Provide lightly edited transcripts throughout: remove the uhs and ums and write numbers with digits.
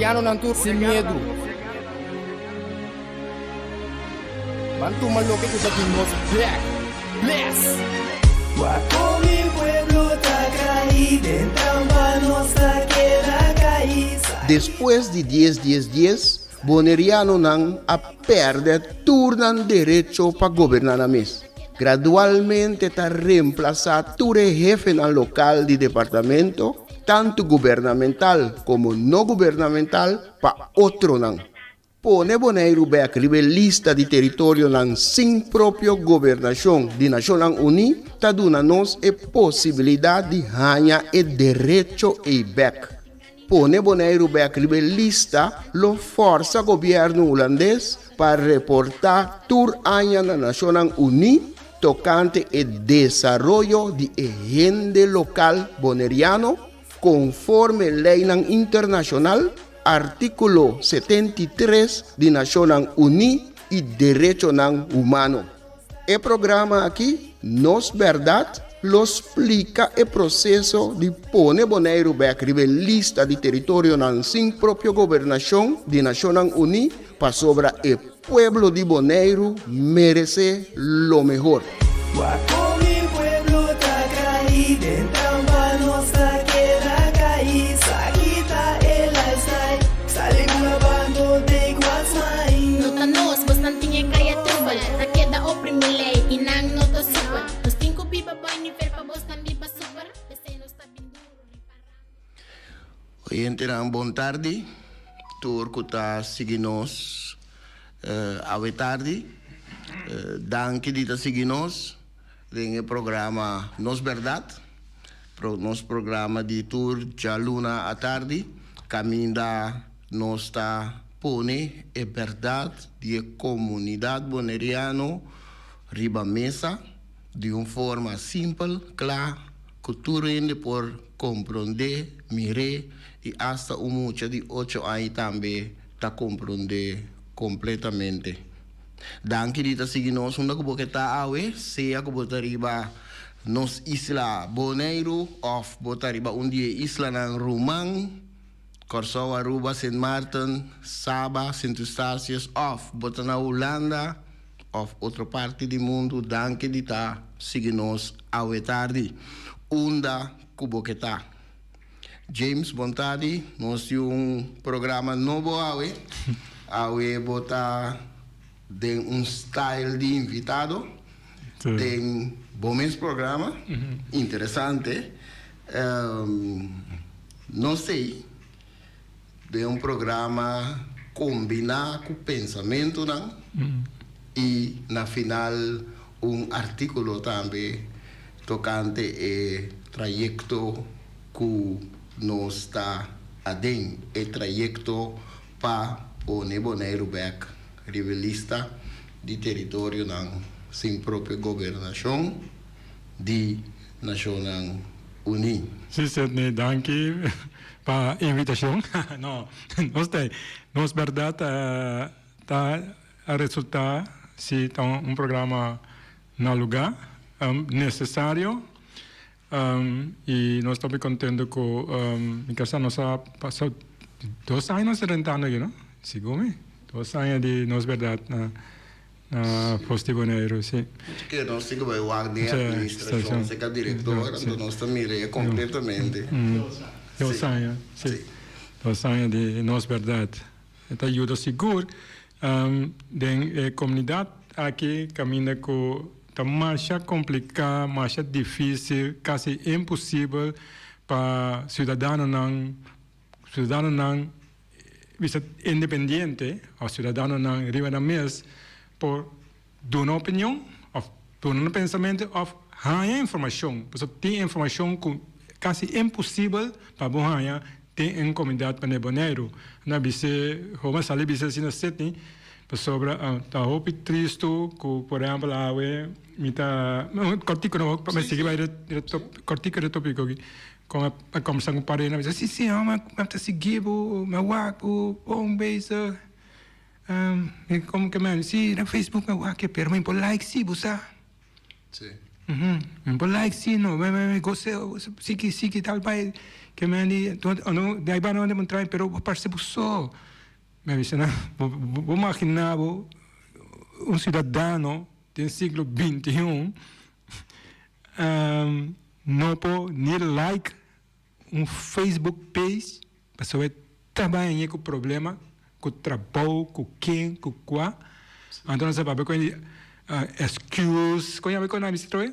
Bonerianonan tur sin miedu. Ban tuma loke ku ta di nos bek. Bless! Wak kon mi pueblo ta kai den trampa nos ta keda kai. Despues di dies dies dies, Bonerianonan a pèrdè tur nan derecho pa goberná nan mes. Gradualmente ta remplasá tur e hefenan lokal di departamento, tantu gubernamental komo no gubernamental, pa otronan. Pone Boneiru bèk riba e lista di teritorionan sin propio gobernashon di Nashonnan Uní ta duna nos e posibilidat di haña e derecho ei bèk. Pone Boneiru bèk riba e lista lo fòrsa gobièrnu hulandes pa reportá tur aña na Nashonnan Uní tokante e desaroyo di e hende lokal boneriano konforme leinan internashonal, artíkulo 73 di Nashonnan Uní i derechonan humano. E programa aki, Nos Bèrdat, lo splika e proseso di pone Boneiru bèk riba e lista di teritorionan sin propio gobernashon di Nashonnan Uní pasobra e pueblo di Boneiru meresé lo mehor. Wak kon mi pueblo ta kai den trampa nos ta keda kai sa kita e lifestyle sali bula bando take what's mine. No ta nos, bosnan tin e kaya trubel Ta keda oprimi lei i nan no ta supel Nos tin ku biba boi nivel pa bosnan biba super P'esei nos ta bin duru riparando. Oyentenan bon tardi, tur ku ta sigui nos awe tardi. Danki di ta sigui nos den e programa Nos Bèrdat, nos programa di tur djaluna atardi kaminda nos ta pone e bèrdat di e komunidat boneriano riba mesa di un forma simpel, kla, ku tur hende por komprondé, mir'é i asta un mucha di ocho aña tambe ta komprondé kompletamente. Danki di ta sigui nos unda ku bo ke ta awe, sea ku bo ta riba nos isla Boneiru òf bo ta riba un di e islanan ruman, Kòrsou, Aruba, Sint Maarten, Saba, Sint Eustatius òf bo ta na Hulanda òf otro parti di mundu, danki di ta sigui nos awe tardi unda ku bo ke ta. James, bon tardi. Nos tin un programa nobo awe. Awe bo ta den un style di invitado den bo mes programa. Interesante. No sey den un programa kombiná ku pensamentunan i na final un artíkulo tambe tokante e trayekto ku nos ta aden, e trayekto pa pone Boneiru bèk riba e lista di teritorionan sin propio gobernashon di Nashonnan Uní. Sí, Sidney, danki pa e invitashon. No, nos ta, nos bèrdat ta a resultá si ta un programa na lugá, nesesario, i nos ta hopi kontento ku mi kasa nos a pasa dos aña nos ta rentando aki, no? Sigur mi, dos aña di nos bèrdat na. Na Pos di Boneiru, si. Ke nos tin ku bai wak den administrashon serka direktor, anto nos ta mira e kompletamente. Dos aña, si. Dos aña di Nos Bèrdat. E ta yuda sigur den e komunidat aki kaminda ku ta masha kompliká, masha difísil, kasi imposibel pa siudadanonan, siudadanonan bisa independiente of ciudadanonan riba nan mes por duna opinion of duna nan pensamiento of haña informacion pasobra tin informacion cu casi imposibel pa bo haña den un comunidad manera Boneiru. Nan a bisa hopi a sali bisa asina Sidney pasobra ta hopi tristo cu por ehempel awe mi ta cortico no pa mi sigui bay cortico de topico aki. Kon a kombersa ku parena bisa si si mi ta sigui bo mi a wak bo bon bezig mi komo ke men si na facebook mi a wak pero mi por like si bo sa. Mi por like si no, gos'é, sigui sigui tal bai ke men di de ai bai no trae pero bo parse bo so. Mi a bisa nan, bo magina bo un ciudadano den siglo bintiun no por ni like un Facebook page pasobra e ta bai añe ku problema ku trabou ku ken ku kua anto nan sa papia ku hende excuse kon yama e kos nan a bisa atrobe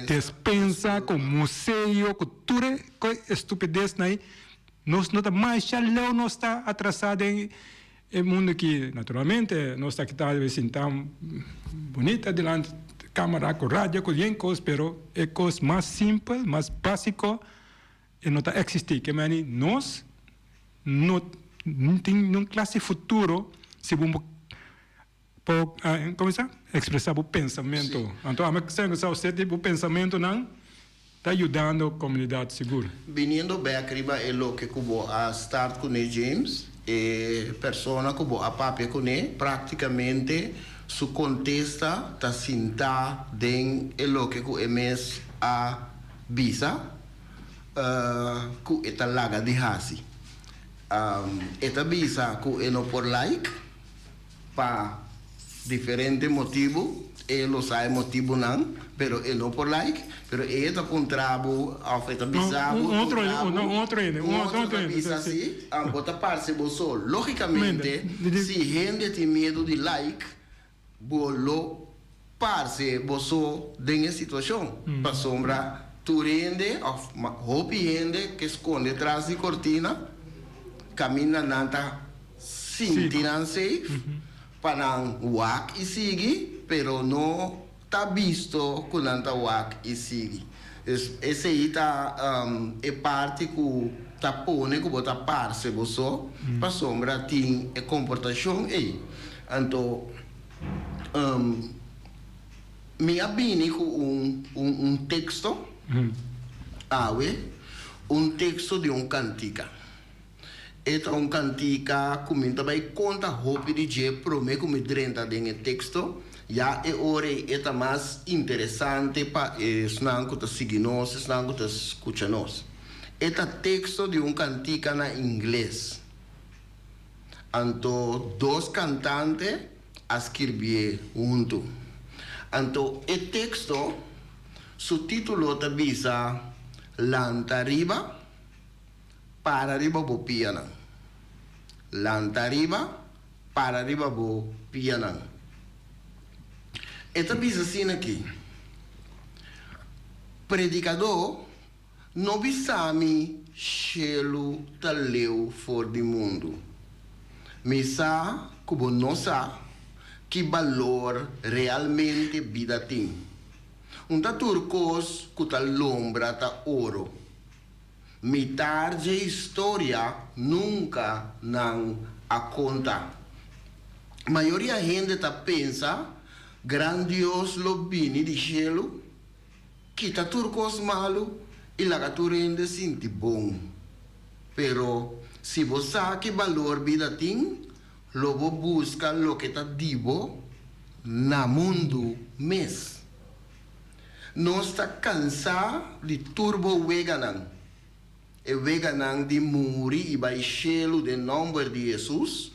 despensa ku museo ku tur e estupidez nan nos no ta masha leu nos ta atrasa den e mundo aki. Naturalmente nos ta kita debe sinta bunita dilanti camera cu radio cu yen cos pero e cos mas simpel mas basico e no ta existi. Ke meni nos no tin nun clase futuro si bo por como sa expresa bo pensamento. Anto ami sa usted di bo pensamentonan ta yudando comunidad sigur. Biniendo bek riba e loke ku bo a start kuné James, e persona ku bo a papia kuné praktikamente su kontesta ta sintá den e loke ku e mes a bisa ku e ta laga di hasi. E ta bisa ku e no por like. Pa diferente motibu, e lo sa e motibunan, pero e no por like, pero e ta puntra bo of e ta bisa bo, Un otro puntra bo, un otro hende, un otro ta bisa si, bo ta parse bo so. Logicamente, si hende tin miedu di like, bo lo parse bo so den e situacion, pasobra tur hende of hopi hende ke sconde tras di cortina, caminda nan ta Sinti nan safe pa nan wak i sigui, pero no ta bisto ku nan ta wak i sigui. Dus esei ta e parti ku ta pone ku bo ta parse bo so, pasobra tin e komportashon ei. Anto mi a bini ku un un teksto awe, un teksto di un kantika. E ta un kantika ku mi ta bai konta hopi di dje promé ku mi drenta den e teksto, ya e ora ei e ta mas interesante pa esnan ku ta sigui nos, esnan ku ta skucha nos. E ta teksto di un kantika na ingles. Anto dos kantante a skirbié huntu. Anto e teksto su título ta bisa Lanta Riba. Para riba bo pianan. Lanta riba, para riba bo pianan. E ta bisa asina aki, Predikadó, no bisa mi shelu ta leu for di mundu. Mi sa ku bo no sa ki balor realmente bida tin. Un ta tur kos ku ta lombra ta oro. Mitar dje historia nunca nan a conta. Mayoria hende ta pensa gran Dios lo bini di shelu, kita tur cos malu y laga tur hende sinti bon. Pero si bo sa ki balor bida tin, lo bo busca loke ta di bo na mundu mes. Nos ta cansá di tur bo weganan, e weganan di muri i bai shelu den nomber di Jesus.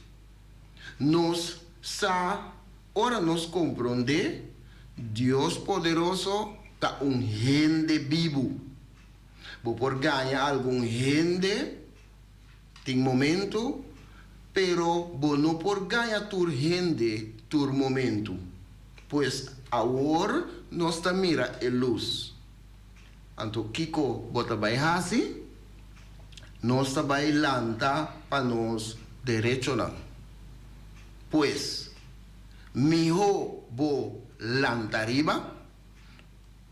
Nos sa ora nos comprondé Dios poderoso ta un hende bibu. Bo por gaña algun hende tin momento, pero bo no por gaña tur hende tur momento. Pues awor nos ta mira e lus. Anto kiko bo ta bai hasi? Nos ta bai lanta pa nos derechonan. Pues, miho bo lanta riba,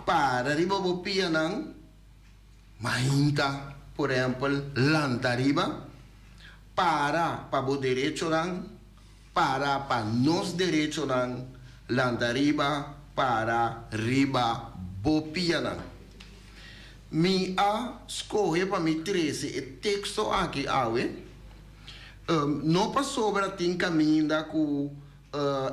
para riba bo pianan, Mainta, por ehempel, lanta riba, para pa bo derechonan, para pa nos derechonan, lanta riba, para riba bo pianan. Mi a scoge pa mi trece e texto aki awe, no pasobra tin caminda cu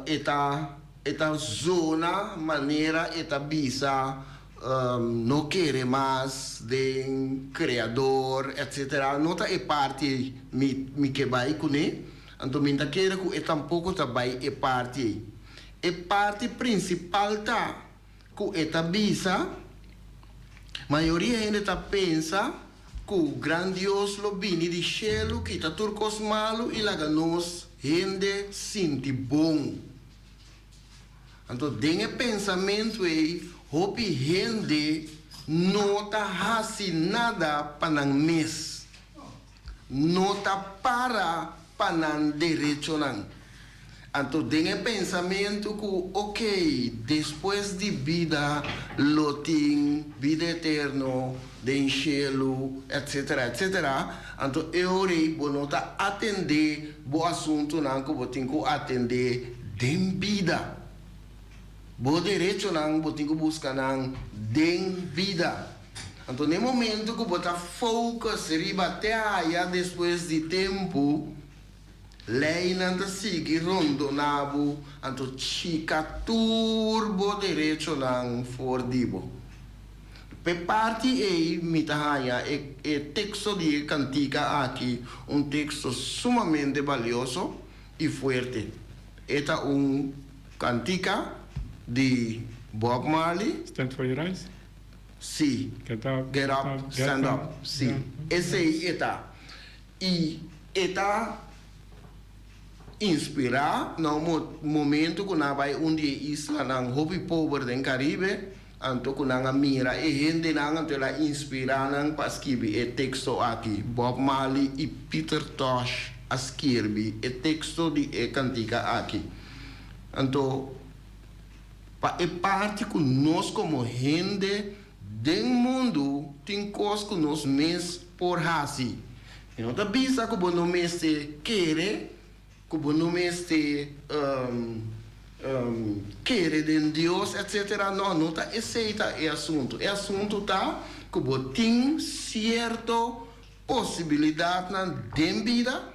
E ta e ta zona manera e ta bisa. no kere mas den Kreador etc. No ta e parti ei mi mi ke bai kuné, anto mi ta kere ku e tampoko ta bai e parti ei. E parti prinsipal ta ku e ta bisa, Mayoria hende ta pensa ku gran Dios lo bini di shelu kita tur kos malu i laga nos hende sinti bon. Anto den e pensamentu ei hopi hende no ta hasi nada pa nan mes, no ta para pa nan derechonan. Anto den e pensamentu ku ok, despues di bida lo tin bida eterno den shelu etcetera etcetera, anto e ora ei bo no ta atendé bo asuntunan ku bo tin ku atendé den bida. Bo derechonan bo tin ku buska nan den bida. Anto na e momento ku bo ta focus riba te haya despues di tempu, leinan ta sigui rondona bo, anto chika tur bo derechonan for di bo. P'e parti ei mi ta haña e e teksto di e kantika aki un teksto sumamente balioso i fuerte. E ta un kantika di Bob Marley. Stand for your rights? Sí. Get up, Get up, stand up. Sí. Esei e ta. I e ta inspirá na un momento ku nan a bai un di e islanan hopi pober den Karibe, anto ku nan a mira e hendenan, anto el a inspirá nan pa skibi e teksto aki. Bob Marley i Peter Tosh a skirbi e teksto di e kantika aki. Anto pa e parti ku nos komo hende Den mundu tin kos ku nos mes por hasi. Mi no ta bisa ku bo no mester kere, ku bo no mester kere den Dios etcetera. No, no ta esei ta e asuntu. E asuntu ta ku bo tin sierto posibilidatnan den bida,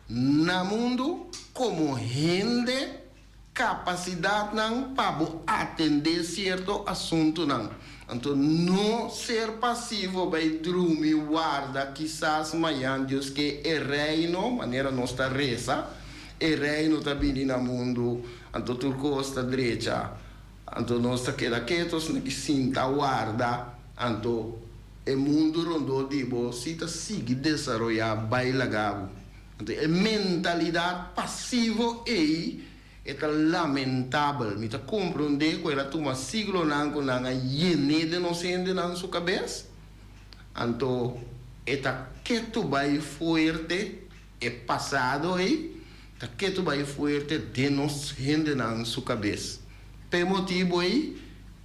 na mundu, komo hende. Kapasidatnan pa bo atendé sierto asuntunan. Anto no ser pasivo bai drumi warda kisas mañan Dios ke e Reino, manera nos ta resa, e Reino ta bini na mundu, anto tur kos ta drecha. Anto nos ta keda keto sino ki sinta warda, anto e mundu rondó di bo si ta sigui desaroyá bai laga bo. Anto e mentalidat pasivo ei e ta lamentabel. Mi ta komprondé ku el a tuma siglonan ku nan a yen'é den nos hendenan su kabes. Anto e ta ketu bai fuerte, e pasado ei ta ketu bai fuerte den nos hendenan su kabes. P'e motibu ei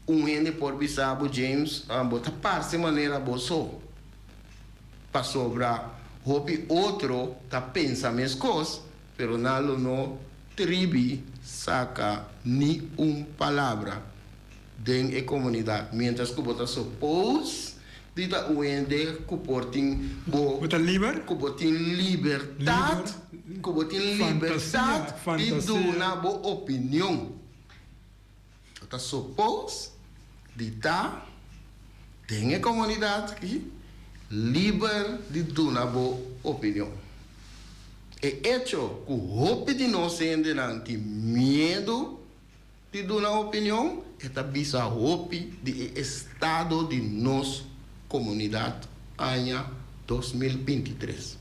un hende por bisa bo, James, bo ta parse manera bo so. Pasobra hopi otro ta pensa meskos, pero nan lo no tribi saka ni un palabra den e komunidat, miéntras ku bo ta supos di ta un hende ku por tin bo Bo ta liber? ku bo tin libertat, ku bo tin Fantasia, libertat di fantasia. duna bo opinion. Bo ta supos di ta den e komunidat aki liber di duna bo opinion. E echo ku hopi di nos hendenan tin miedu di duna opinion e ta bisa hopi di e estado di nos komunidat aña 2023.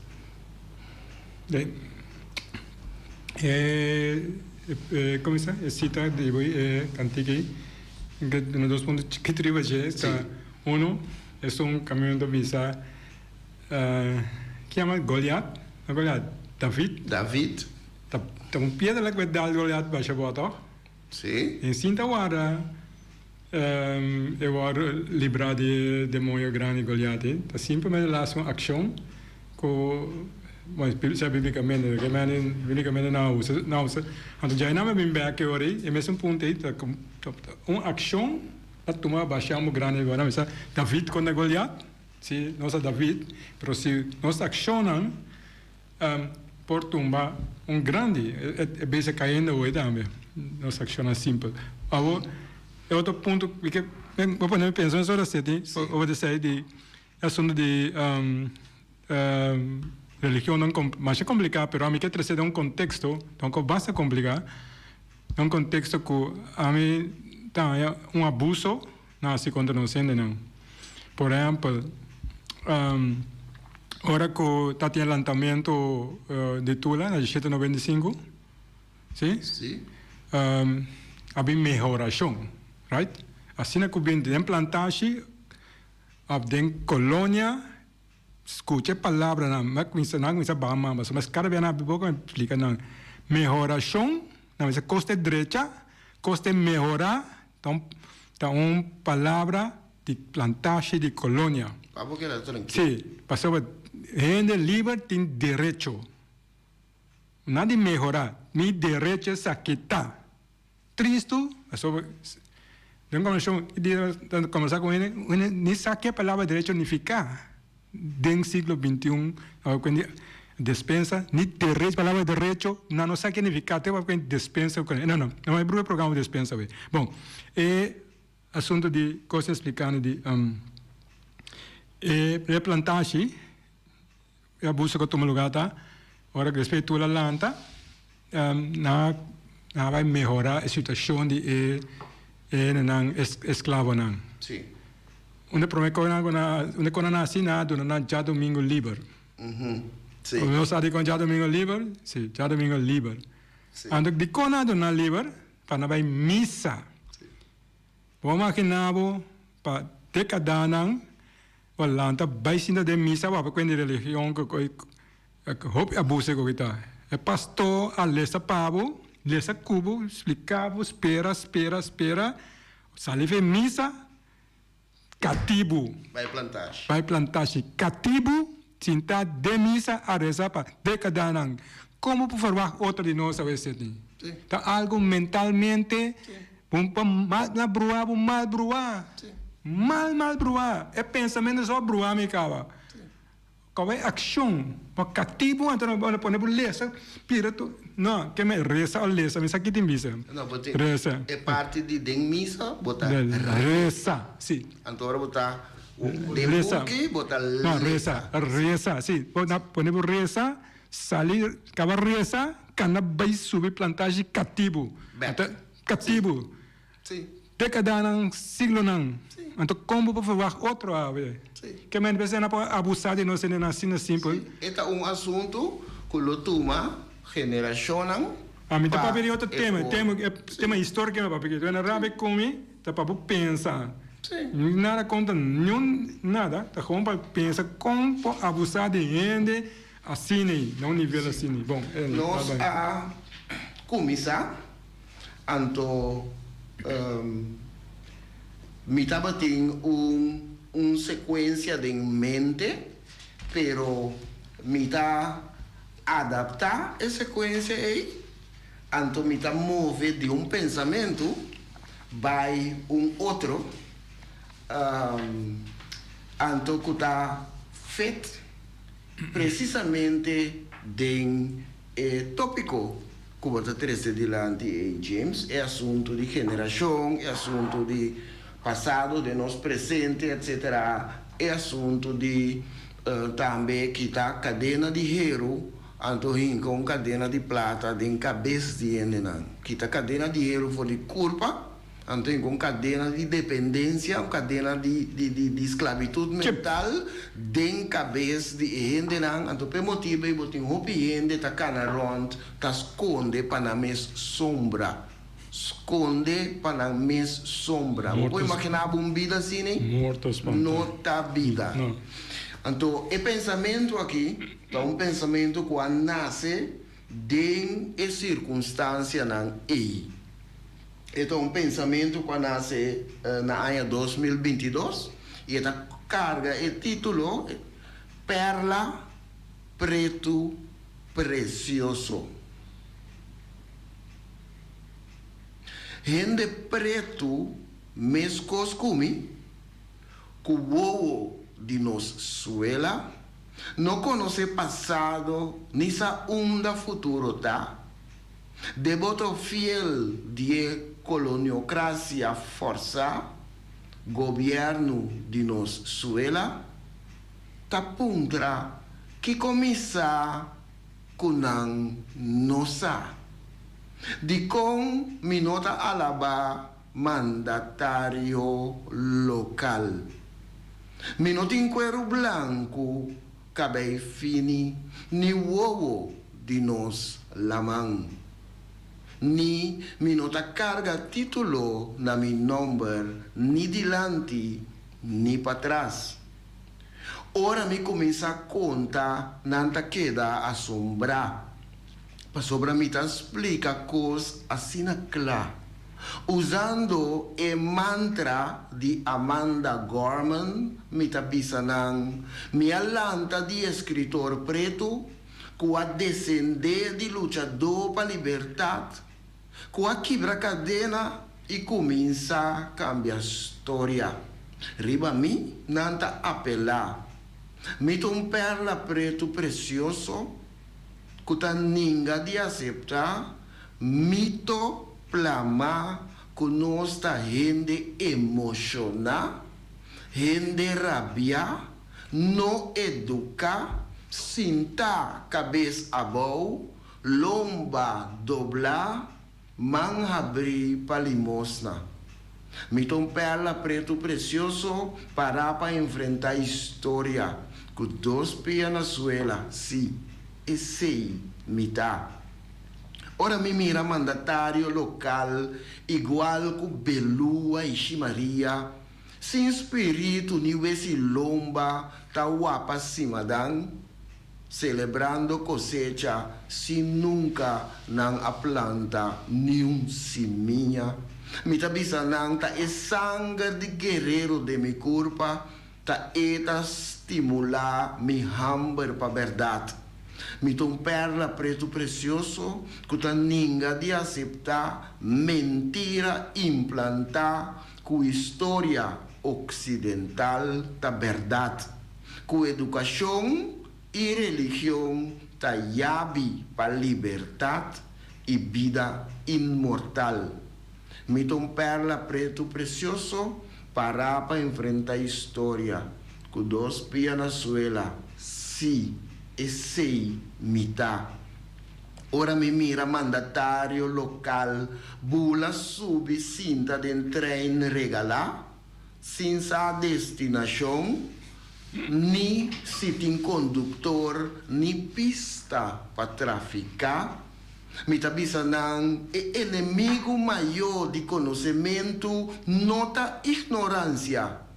E como sa e cita di bo e cantica ei ke duna dos punto chikito riba dje ta uno esun caminda ta bisa ki yama Goliat no Goliat David David ta ta un piedra la ku e dal Goliat basha bo toh si en sinta warda e wòrdu librá di e demoño grandi Goliat ei ta simplemente laat un akshon ku bueno sea bíblikamente ke mende bíblikamente nan a usa nan a usa anto djai nan a bin bèk e ora ei e mesun punto ei ta un akshon ta tuma basha un grandi nan a bisa David kontra Goliat si nos ta David pero si nos akshonnan por tumba un grandi e bes a kayendo hoy tambe nos akshonnan simpel awor e otro punto mi ke. Bo pone mi pensa mesora seti over di esei di e asunto di religionnan masha kompliká pero ami ke trese den un konteksto tampoco basta kompliká den un konteksto ku ami ta haña un abuso na hasi kontra nos hendenan. Por ehèmpel ora ku ta tin e lantamentu di Tula na diesshete noventa i sinku. Sí? Sí. A bin mehorashon, right? Asina ku bin den plantashi òf den kolonia, skucha e palabranan. Mi a kuminsá, nan a kuminsá baha mamba. So mes kada bia nan a habri boka mi splika nan. Mehorashon, nan bisa kos ta drecha, kos ta mehorá, ta un ta un palabra di plantashi di kolonia. Pa bo keda trankil. Sí, pasobra hende liber tin derecho. Na di mehora mi derecho esaki ta tristu pasobra den kombershon di ta kombersa ku hende hende ni sa ke palabra derecho nifiká den siglo bintiun despensa ni derecho palabra derecho nan no sa ke nifiká te wak despensa no no no e brua programa despensa awe bon e asuntu di kos explikando di e plantashi. E abuso ku a tuma lugá ta ora ku despues Tula lanta nan a bai mehorá e situashon di e hendenan esklavonan. Sí. Un di e promé kosnan ku nan un di e kosnan nan hasi nan a duna nan djadumingu liber. Sí. Nos sa dikon djadumingu liber? Sí, djadumingu liber. Sí. Anto dikon nan a duna nan liber? Pa nan bai misa. Sí. Bo a maginá bo pa dekadanan Bo lanta bai sinta den misa wak kuent di religion ku hopi abuso ku ta. E pastor a lesa pa bo, lesa ku bo, splika bo, spera, spera, spera, sali for e misa, katibu. Bai plantashi. Bai plantashi. Katibu sinta den misa a resa pa dekadanan. Komo por ferwagt otro di nos awe esei? Ta algu mentalmente Bo pa mal na bruá bo mal bruá. Mal mal bruá. E pensamentu so a bruá mi kaba. Kaba e akshon. Bo katibu anto nan bo pone bo lesa pira tur. No, ke me resa o lesa mi sa ki tin bisa. No, bo tin Resa. e parti di den misa bo ta Resa, si. Anto ora bo ta den Resa. buki bo ta No, lesa. resa, resa, si. Bo na pone bo resa. Sali kaba resa kanda bai subi plantashi katibu. Bek. Katibu. Si. Dekadanan, siglonan. Si. Anto kon bo por verwagt otro awe? Si. Ke men bes nan por abusa di nos hendenan asina simpel. Si. E ta un asuntu ku lo tuma generashonnan Ami ta pa papia di otro e tema, por. tema, e tema historico mi papia aki. Nan rabia ku mi ta pa bo pensa. Si. Nada kontra niun nada, ta gewoon pa pensa kon por abusa di hende. Asina ei, na un nivel asina ei. Bon, e Nos a kuminsá, anto mi tabatin un un sekuensia den mente, pero mi ta adaptá e sekuensia ei, anto mi ta move di un pensamentu bai un otro, anto ku ta fit. Precisamente den e topico cu bo ta trece dilanti ey, James, e asunto di generacion, e asunto di pasado den nos presente, etc. E asunto di tambe kita cadena di heru, anto hinca un cadena di plata den cabes di hendenan. Kita cadena di heru for di curpa. Anto tin un kadena di dependensia, un kadena di di sklabitut mental den kabes di e hendenan. Anto p'e motibu ei bo tin hopi hende ta kana rònt ta skonde pa nan mes sombra. Skonde pa nan mes sombra. Bo por imaginá bo un bida asina? No ta bida. Anto e pensamentu aki ta un pensamentu ku a nase den e sirkunstansianan ei. E ta un pensamentu ku a nase na aña 2022 i e ta karga e título Perla Pretu Presioso. Hende pretu meskos ku mi, ku wowo di nos suela, no konosé pasado ni sa unda futuro ta. Deboto fiel di e koloniokrasia fòrsá. Gobièrnu di nos suela ta puntra kiko mi sa ku nan no sa. Dikon mi no ta alabá mandatario lokal? Mi no tin kueru blanku, kabei fini ni wowo di nos laman. Ni mi no ta karga título na mi nòmber ni dilanti ni patras. Ora mi kuminsá konta nan ta keda asombrá, pasobra mi ta splika kos asina kla, usando e mantra di Amanda Gorman mi ta bisa nan, Mi a lanta di eskritor pretu ku a desendé di luchadó pa libertat, ku a kibra kadena i kuminsá kambia storia. Riba mi nan ta apelá. Mi ta un pèrla pretu presioso ku ta ninga di aseptá mito plamá ku nos ta hende emoshoná, hende rabiá, No eduká, sintá kabes abou, lomba doblá, man habrí pa limosna. Mi ta un pèrla pretu presioso pará pa enfrentá historia ku dos pia na suela, sí, esei mi ta. Ora mi mira mandatario lokal igual ku Belua i Shimaria, Sin spiritu ni wesi lomba ta wapa simadan, selebrando kosecha sin nunka nan a planta niun simia. Mi ta bisa nan ta e sanger di guerero den mi kurpa ta e ta stimulá mi hamber pa bèrdat. Mi ta un pèrla pretu presioso ku ta ninga di aseptá mentira implantá Ku historia oksidental ta bèrdat, ku edukashon i religion ta yabi pa libertat i bida inmortal. Mi ta un pèrla pretu presioso pará pa enfrentá historia ku dos pia na suela, sí, esei mi ta. Ora mi mira mandatario lokal bula subi sinta den trein regalá, sin sa destinashon, ni si tin konduktor ni pista pa trafiká, mi ta bisa nan e enemigu mayó di konosementu no ta ignoransia.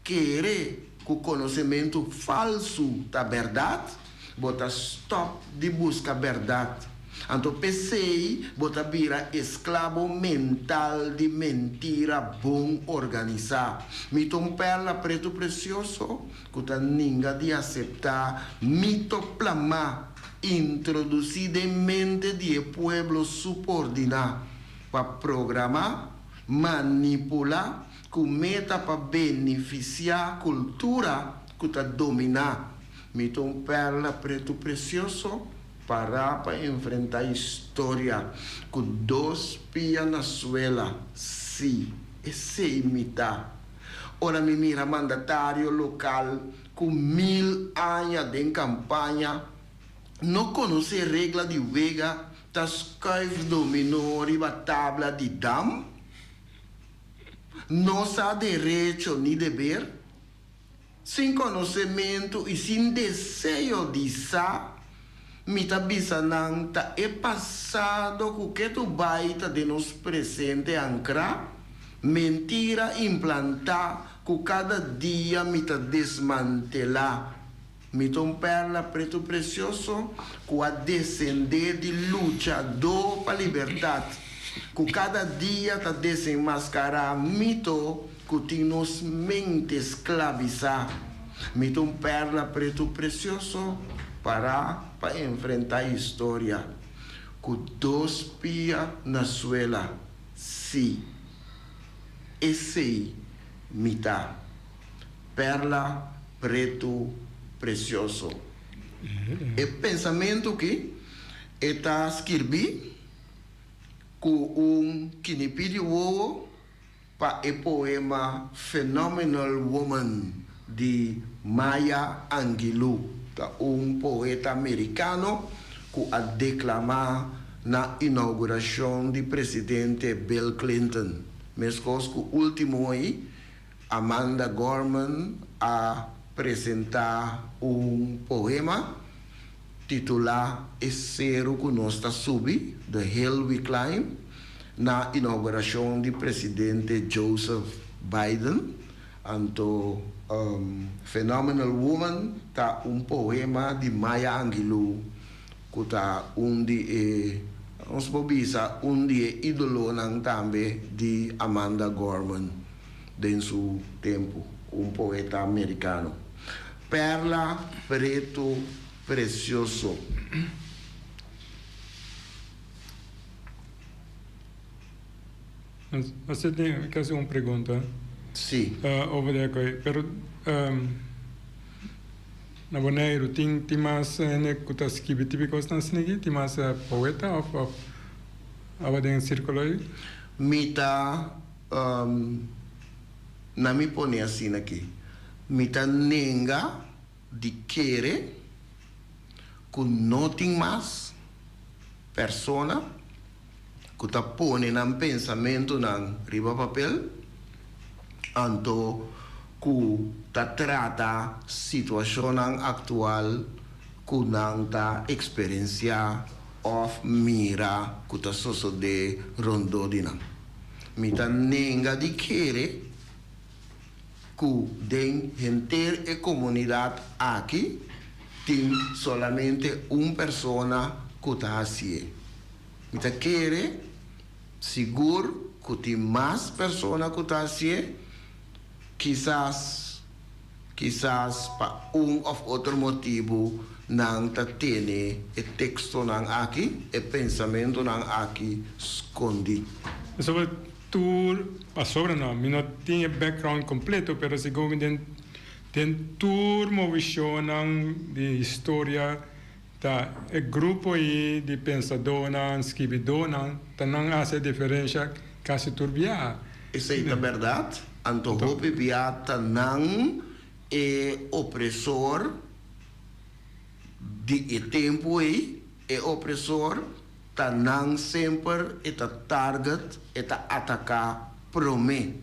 Kere ku konosementu falsu ta bèrdat, bo ta stòp di buska bèrdat. Anto p'esei bo ta bira esklabo mental di mentira bon organisá. Mi ta un pèrla pretu presioso ku ta ninga di aseptá mito plamá introdusí den mente di e pueblo supordiná pa programá, manipulá Ku meta pa benefisiá kultura ku ta dominá. Mi ta un pèrla pretu presioso pará pa enfrentá historia ku dos pia na suela. Sí, esei mi ta. Ora mi mira mandatario lokal ku mil aña den kampaña no konosé regla di wega ta skuif dominó riba tabla di dam, No sa derecho ni deber, sin konosementu i sin deseo di sa, mi ta bisa nan ta e pasado ku ketu bai ta den nos presente ankrá, mentira implantá ku kada dia mi ta desmantelá. Mi ta un pèrla pretu presioso ku a desendé di luchadó pa libertat, ku kada dia ta desenmaskará mito ku tin nos mente sklabisá. Mi ta un pèrla pretu presioso pará pa enfrentá historia, ku dos pia na suela, sí, esei mi ta. Perla pretu presioso. E pensamentu ki e ta skirbí ku un kinipí di wowo. pa e poema Phenomenal Woman di Maya Angelou, ta un poeta merikano ku a deklamá na inougurashon di presidente Bill Clinton. Meskos ku último ei, Amanda Gorman a presentá un poema titulá E Seru Ku Nos Ta Subi, The Hill We Climb, na inougurashon di presidente Joseph Biden. Anto Phenomenal Woman ta un poema di Maya Angelou ku ta un di e, nos por bisa, un di e idolonan tambe di Amanda Gorman den su tempu, un poeta merikano. Perla pretu precioso. Nos tin casi un pregunta. Si. Over de akoy. Pero na Boneiru tin tin mas hende ku ta skibi tipi kosnan asina aki? Tin mas poeta of of awa den sirkulo ei? Mi ta na mi pone asina aki. Mi ta nenga di kere ku no tin mas persona ku ta pone nan pensamentunan riba papel, anto ku ta trata situashonnan aktual ku nan ta eksperensiá òf mira ku ta sosodé rondó di nan. Mi ta nenga di kere ku den henter e komunidat aki tin solamente un persona ku ta hasié. Mi ta kere sigur ku tin mas persona ku ta hasié, kisas kisas pa un òf otro motibu nan ta tene e tekstonan aki, e pensamentunan aki skondí. Pasobra tur, pasobra no, mi no tin e background completo, pero segun mi den den tur movicionnan di historia ta e grupo ei di pensadónan, skibidónan ta nan hasi e diferencia casi tur biaha. Esei ta berdad, anto hopi bia ta nan e opresor di e tempu ei, e opresor Ta nan semper e ta target, e ta ataká promé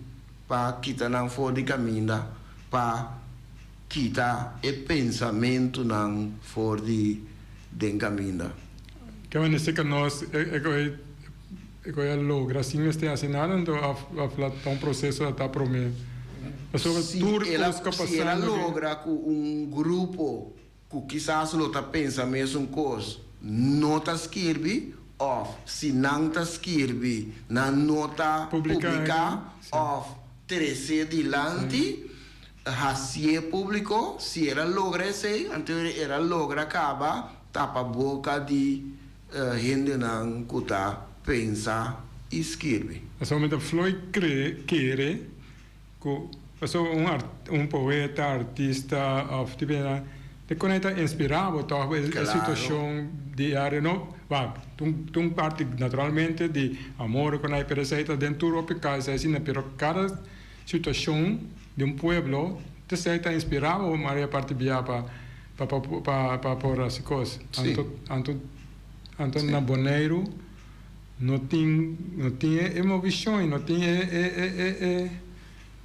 pa kita nan for di kaminda, pa kita e pensamentunan for di den kaminda. Ke manera si ka nos e koe a logra sin mester hasi nada anto of la ta un proseso a ta promé? Pasobra tur kos ka Si el a logra ku un grupo ku kisas lo ta pensa mesun kos, no ta skirbi òf si nan ta skirbi nan no ta publiká òf trese dilanti, hasié públiko. Si el a logra esei, anto el a logra kaba tapa boka di hendenan ku ta pensa i skirbi. Pasobra Floyd kere Ku pasobra un art un poeta, artista of tipo esnan te kon e ta inspirá bo tòg e situashon diario no wak ta un parti naturalmente di amor ku nan pero esei ta den tur hopi kas asina pero kada situashon di un pueblo ta esei ta inspirá bo maria parti bia pa pa pa por hasi kos anto anto anto na Boneiru. No tin no tin e e movishon y no tin e e e e e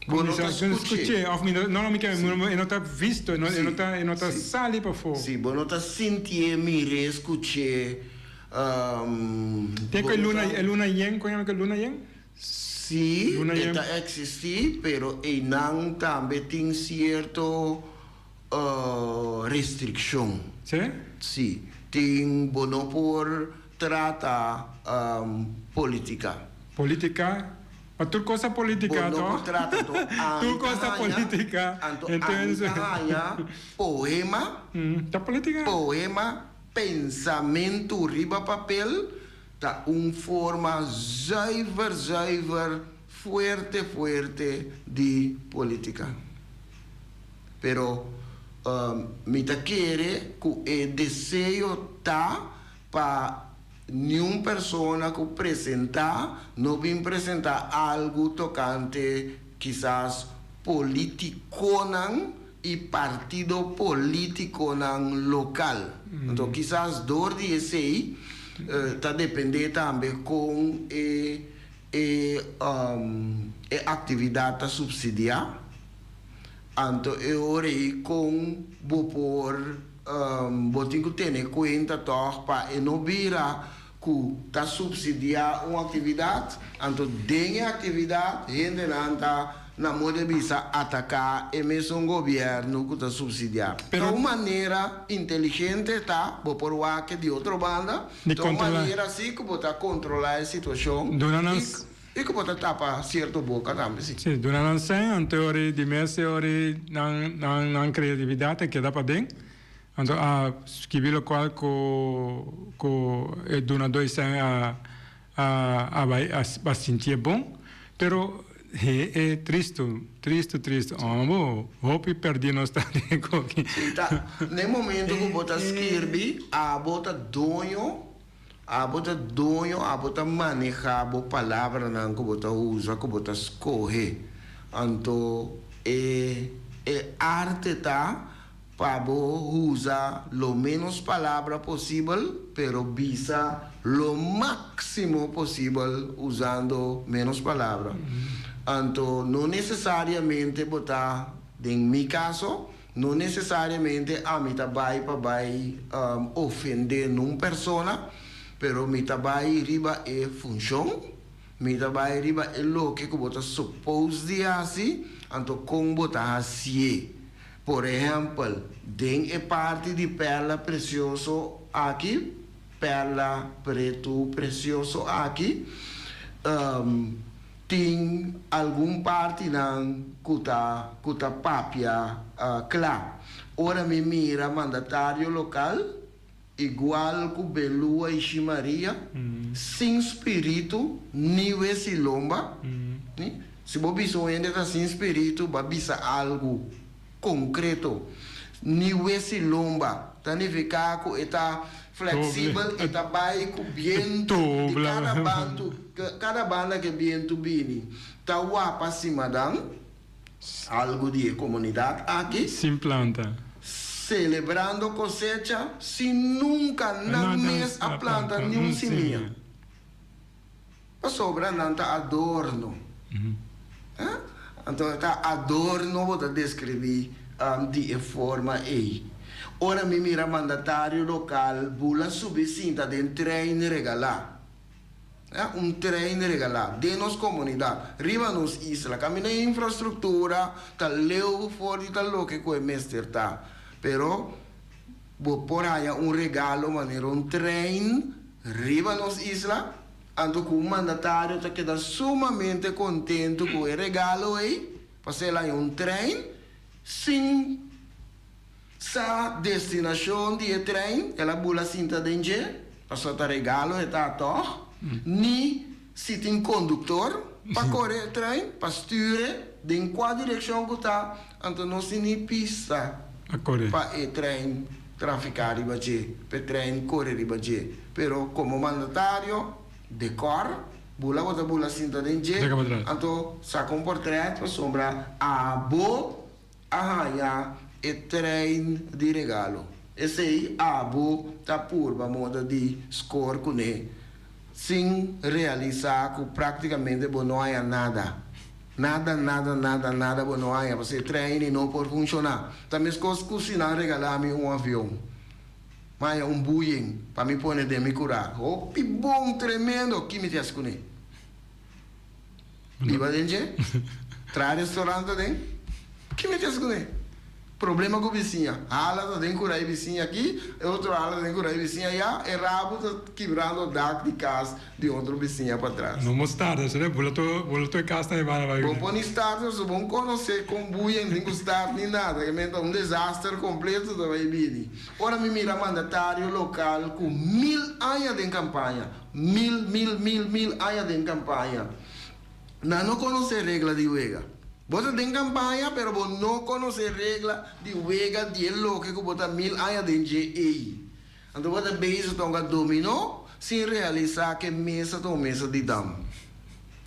Bo no ta skuch'é òf mi no no mi ke e no ta visto e no e no ta e no ta sali pafó. Si, bo no ta sintié, mir'é, skuch'é. Tin ku e luna e luna yen kon yama ku e luna yen? Si, e ta eksistí, pero einan tambe tin sierto restrikshon. Si? Si. Tin bo no por trata politica. Politica? Ma tur cos ta politica to? Bo no por trata to. Tur cos ta politica. Anto ami ta haña poema. Ta politica? Poema, pensamentu riba papel ta un forma zuiver zuiver fuerte fuerte di politica. Pero mi ta kere ku e deseo ta pa. Niun persona ku presentá no bin presentá algu tokante kisas politikonan i partido politikonan lokal. Anto kisas dor di esei ta dependé tambe kon e e e aktividat ta supsidiá. Anto e ora ei kon bo por Bo tin ku tene kuenta tòg pa e no bira ku ta supsidiá un aktividat, anto den e aktividat hendenan ta na moda di bisa ataká e mesun gobièrnu ku ta supsidiá. Ta un manera inteligente ta, bo por wak di otro banda, ta un manera si ku bo ta kontrolá e situashon i ku bo ta tapa sierto boka tambe si. Si, duna nan sèn, anto e ora di mes e ora nan nan nan kreatividat a keda paden. Anto a skibi lokual ku ku e dunadó di sèn a a a bai a a sintié bon. Pero he e tristu, tristu, tristu. Ò bo, hopi pèrdí nos ta den koki. Si, ta n'e momento ku bo ta skirbi, abo ta doño. Abo ta doño, abo ta manehá bo palabranan ku bo ta usa, ku bo ta skohe. Anto e e arte ta pa bo usa lo ménos palabra posibel, pero bisa lo máksimo posibel usando ménos palabra. Anto no nesesariamente bo ta, den mi kaso, No necesariamente ami ta bai pa bai ofende nun persona, pero mi ta bai riba e funcion, mi ta bai riba e loke cu bo ta suppose di haci, anto con bo ta hacié. Por ehempel, den e parti di perla precioso aki, perla pretu precioso aki, Tin algun partinan ku ta ku ta papia kla. Ora mi mira mandatario lokal, igual ku Belua i Shi Maria, sin spiritu ni wesi lomba. Si bo bisa un hende ta sin spiritu, bo a bisa algu konkreto. Ni wesi lomba ta nifiká ku e ta fleksibel, e ta bai ku bientu di kada bantu, kada banda ku e bientu bini. Ta wapa simadan, algu di e komunidat aki. Sin planta. Selebrando kosecha sin nunka nan mes a planta niun simia. Pasobra nan ta adorno. Anto ta adorno bo ta describi di e forma ei. Ora mi mira mandatario local bula subi sinta den trein regala. Un trein regala den nos comunidad, riba nos isla. Caminda e infrastructura ta leu for di ta loke cu e mester ta. Pero bo por haya un regalo manera un trein riba nos isla, anto ku un mandatario ta keda sumamente kontentu ku e regalo ei, pasobra el haña un trein sin sa destinashon di e trein, el a bula sinta den dje, pasobra ta regalo e ta tòg, ni si tin konduktor pa kore e trein, pa stür e den kua direkshon ku ta, anto nos tin ni pista pa e trein trafiká riba dje, pa e trein kore riba dje. Pero komo mandatario, dekòr, bula bo ta bula sinta den dje, anto saka un portrèt pasobra abo a haña e trein di regalo. Esei abo ta purba moda di skor kuné sin realisá ku práktikamente bo no haña nada. Nada, nada, nada, nada bo no haña pasobra e trein ei no por funshoná. Ta meskos ku si nan regalá mi un avion. Mi haña un buyen pa mi pone den mi kurá. Hopi bon, tremendo! Ki mi ta hasi kuné? Biba den dje? Traha restaurant aden? Ki mi ta hasi kuné? Problema ku bisiña. Hala ta den kura e bisiña aki, e otro hala ta den kura e bisiña aya, e rabu ta kibrando dak di kas di otro bisiña patras. No mo starter, so bula tur bula tur e kas ta hibana bai. Bo por ni starter, so bon konosé kon buya ni ku start ni nada, ke men ta un desaster kompleto ta bai bini. Ora mi mira mandatario lokal ku mil aña den kampaña, mil mil mil mil aña den kampaña, Nan no konosé regla di wega. Bo ta den kampaña pero bo no konosé regla di wega di e loke ku bo ta mil aña den dje ei. Anto bo ta bezig tonga dominó. sin realisá ku e mesa ta un mesa di dam.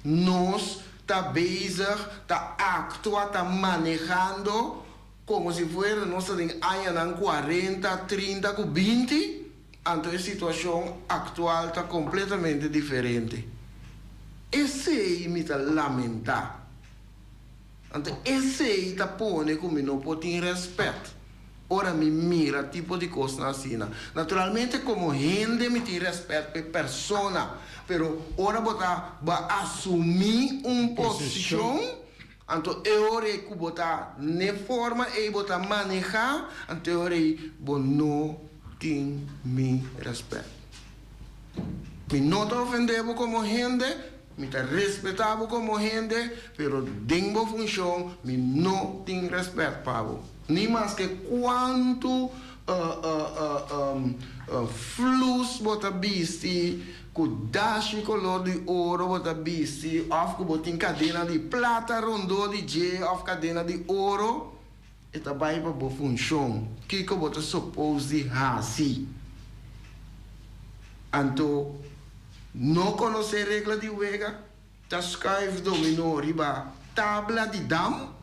Nos ta bezig ta aktua, ta manehando komo si fuera nos ta den añanan kuarenta, trinta ku binti, anto e situashon aktual ta kompletamente diferente. Esei mi ta lamentá. Anto esei ta pone ku mi no por tin rèspèt ora mi mira tipo di kosnan asina. Naturalmente komo hende mi tin rèspèt pa e persona, pero ora bo ta bo a asumí un posishon, anto e ora ei ku bo ta n'e forma ei bo ta manehá, anto e ora ei bo no tin mi rèspèt. Mi no ta ofendé bo komo hende, Mi ta respetá bo komo hende, pero den bo funshon mi no tin rèspèt pa bo. Ni maske kuantu flus bo ta bisti, ku dashi kolor di oro bo ta bisti, òf ku bo tin kadena di plata rondó di dje òf kadena di oro, e ta bai pa bo funshon, kiko bo ta supos di hasi. Anto no konosé regla di wega, ta skuif dominó riba tabla di dam,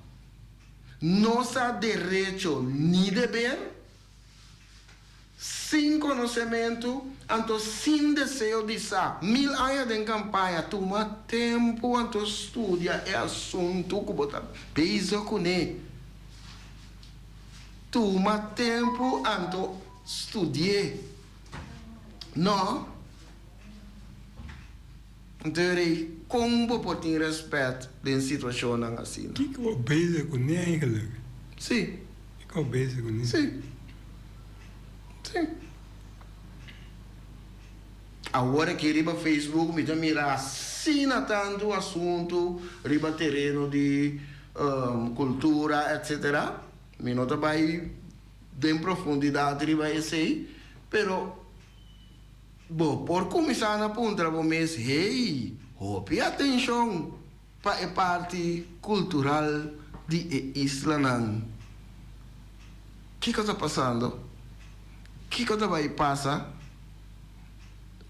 no sa derecho ni deber, Sin konosementu, anto sin deseo di sa. Mil aña den kampaña, tuma tempu anto studia e asuntu ku bo ta bezig kuné. Tuma tempu anto studi'é. No. Anto e rei, kon bo por tin rèspèt den situashonnan asina? Kiko bo bezig kuné eigenlik? Sí. Kiko bo bezig kuné? Sí. Sí. Awor aki riba Facebook mi ta mira asina tantu asuntu riba tereno di kultura etcetera. Mi no ta bai den profundidat riba esei, pero. Bo por kuminsá na puntra bo mes, Hey, hopi atenshon pa e parti kultural di e islanan. Kiko ta pasando? Kiko ta bai pasa?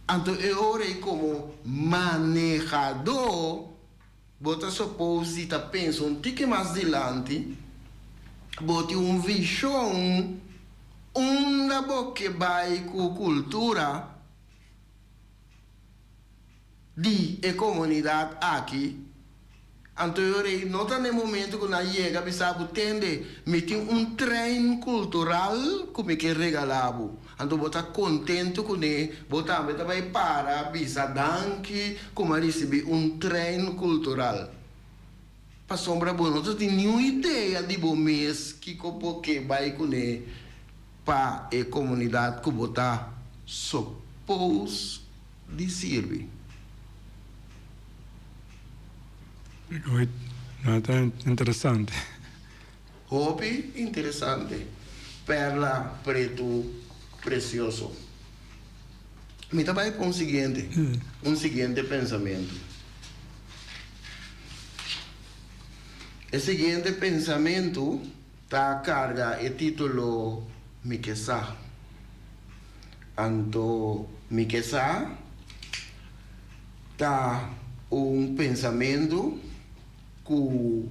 Anto e ora ei komo manehadó bo ta suppose di ta pensa un tiki mas dilanti, bo tin un vishon unda bo ke bai ku kultura di e komunidat aki. Anto e ora ei no ta na e momento ku nan yega bisa bo, Tende, mi tin un trein kultural ku mi ke regala bo. Anto bo ta kontentu kuné, bo tambe ta bai para bisa danki ku mi a risibí un trein kultural. Pasobra bo no ta tin niun idea di bo mes kiko bo ke bai kuné pa e komunidat ku bo ta sopos di sirbi. No, ta interesante. Hopi interesante. Perla pretu precioso. Mi ta bai pa un siguiente, un siguiente pensamentu. E siguiente pensamentu ta carga e titulo Mi ke sa. Anto mi ke sa ta un pensamentu ku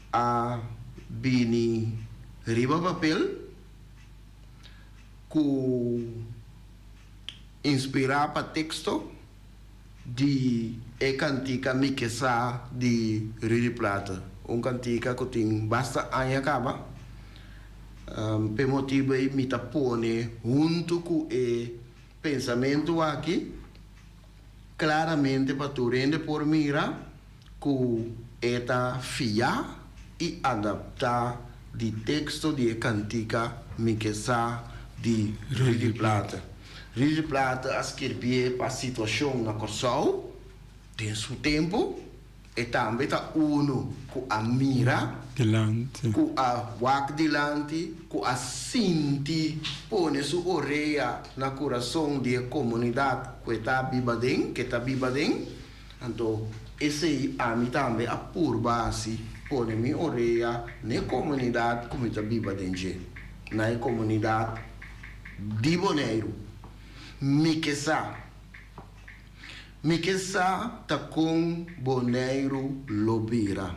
a bini riba papel ku inspirá pa teksto di e kantika Mi Ke Sa di Rudy Plaate, un kantika ku tin basta aña kaba. P'e motibu ei mi ta pone huntu ku e pensamentu aki Claramente pa tur hende por mira cu e ta fia y adapta di texto di e cantica Mi ke sa di Rudy Plaate. Rudy Plaate a skirbié pa situacion na Corsou den su tempo. E tambe ta unu ku a mira, ku a wak dilanti, ku a sinti pone su orea na kurason di e komunidat ku e ta biba den, ku e ta biba den. Anto esei ami tambe a purba hasi, pone mi orea na e komunidat ku mi ta biba den dje, na e komunidat di Boneiru. Mi ke sa. Mi ke sa ta kon Boneiru lo bira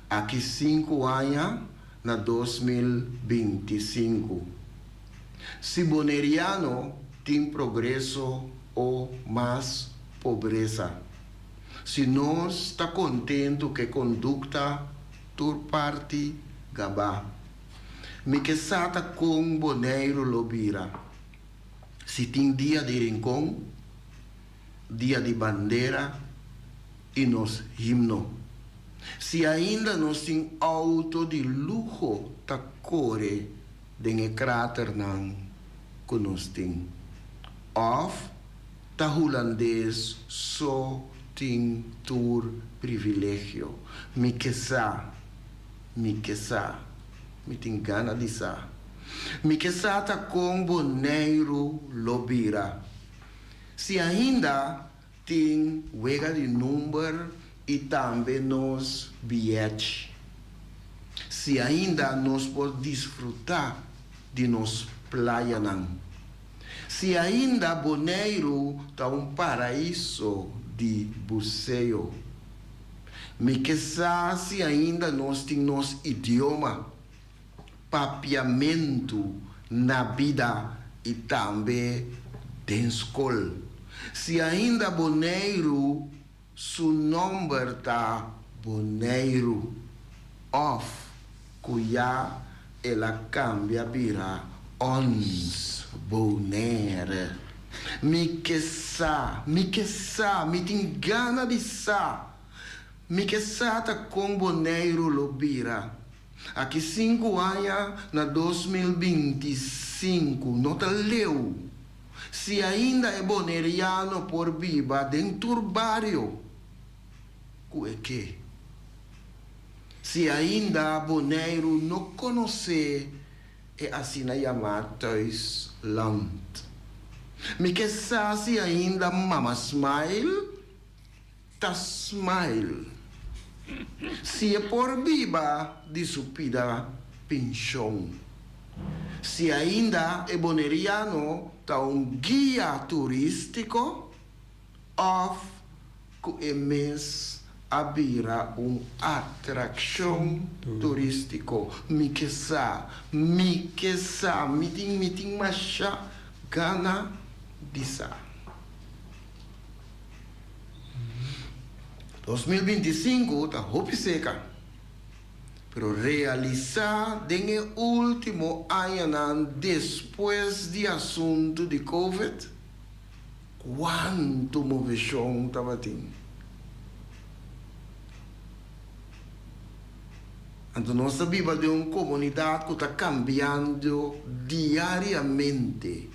aki sinku aña na 2025. Si boneriano tin progreso o mas pobresa. Si nos ta kontentu ku e kondukta tur parti gabá. Mi ke sa ta kon Boneiru lo bira. Si tin dia di Rincon, dia di bandera i nos himno. Si ainda nos tin outo di luho ta kore den e kraternan ku nos tin. Òf ta hulandes so tin tur privilegio. Mi ke sa, mi ke sa, mi tin gana di sa. Mi ke sa ta kon Boneiru lo bira. Si ainda tin wega di number i tambe nos biyèchi. Si ainda nos por disfrutá di nos playanan. Si ainda Boneiru ta un paraiso di buseo. Mi ke sa si ainda nos tin nos idioma, papiamentu, na bida i tambe den skol. Si ainda Boneiru su nòmber ta Boneiru òf ku ya el a kambia bira Ons Bonaire. Mi ke sa, mi ke sa, mi tin gana di sa. Mi ke sa ta kon Boneiru lo bira. Aki sinku aña na 2025, no ta leu. Si ainda e boneriano por biba den tur bario ku e ke. Si ainda Boneiru no konosé e asina yamá thuisland. Mi ke sa si ainda Mama Smile ta smile. Si e por biba di su pida penshon. Si ainda e boneriano ta un guia turístiko òf ku e mes a bira un atrakshon turístiko. Mi ke sa, mi ke sa, mi tin mi tin masha gana di sa. 2025 ta hopi seka, pero realisá den e último añanan despues di asuntu di Covid, kuantu moveshon tabatin. Anto nos ta biba den un komunidat ku ta kambiando diariamente.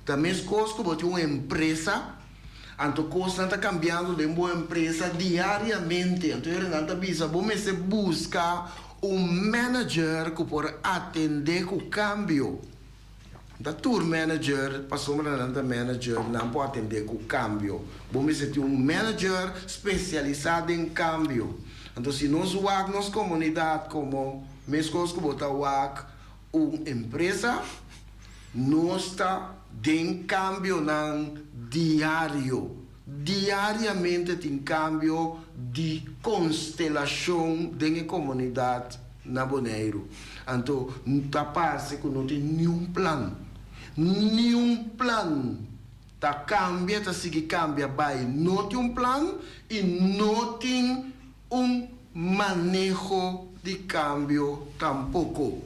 Ta meskos ku bo tin un empresa, anto kosnan ta kambiando den bo empresa diariamente. Anto e nan ta bisa bo mester buska un manager ku por atendé ku kambio. Ta tur manager, pasobra nan ta manager, nan por atendé ku kambio. Bo mester tin un manager spesialisá den kambio. Anto si nos wak nos komunidat komo meskos ku bo ta wak un empresa, Nos ta den kambionan diario. Diariamente tin kambio di konstelashon den e komunidat na Boneiru. Anto ta parse ku no tin niun plan. Niun plan. Ta kambia, ta sigui kambia bai. No tin un plan i no tin un maneho di kambio tampoko.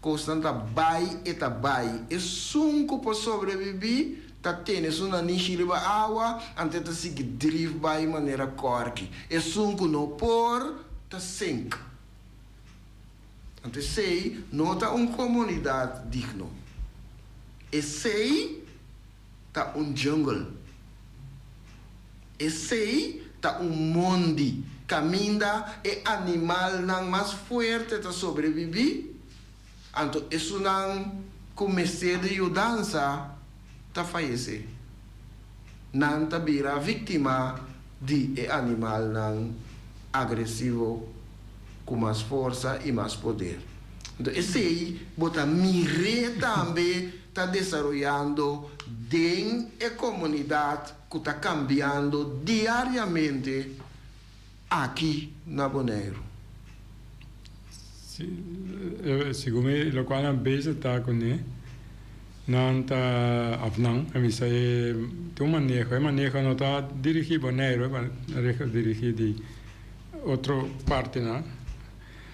Kosnan ta bai e ta bai. Esun ku por sobrebibí ta tene su nanishi riba awa, anto e ta sigui drif bai manera kòrki. Esun ku no por, ta sink. Anto esei no ta un komunidat digno. Esei ta un jungle. Esei ta un mondi kaminda e animalnan mas fuerte ta sobrebibí, anto esunnan ku mester di yudansa ta fayesé. Nan ta bira víktima di e animalnan agresivo ku mas forsa i mas poder. Anto esei bo ta mir'é tambe. ta desaroyando den e komunidat ku ta kambiando diariamente aki na Boneiru. Si, segun mi lokual nan bezig ta kuné, nan ta, òf nan, a bisa e tin un maneho, e maneho no ta dirigí Boneiru, e maneho dirigí di otro partinan.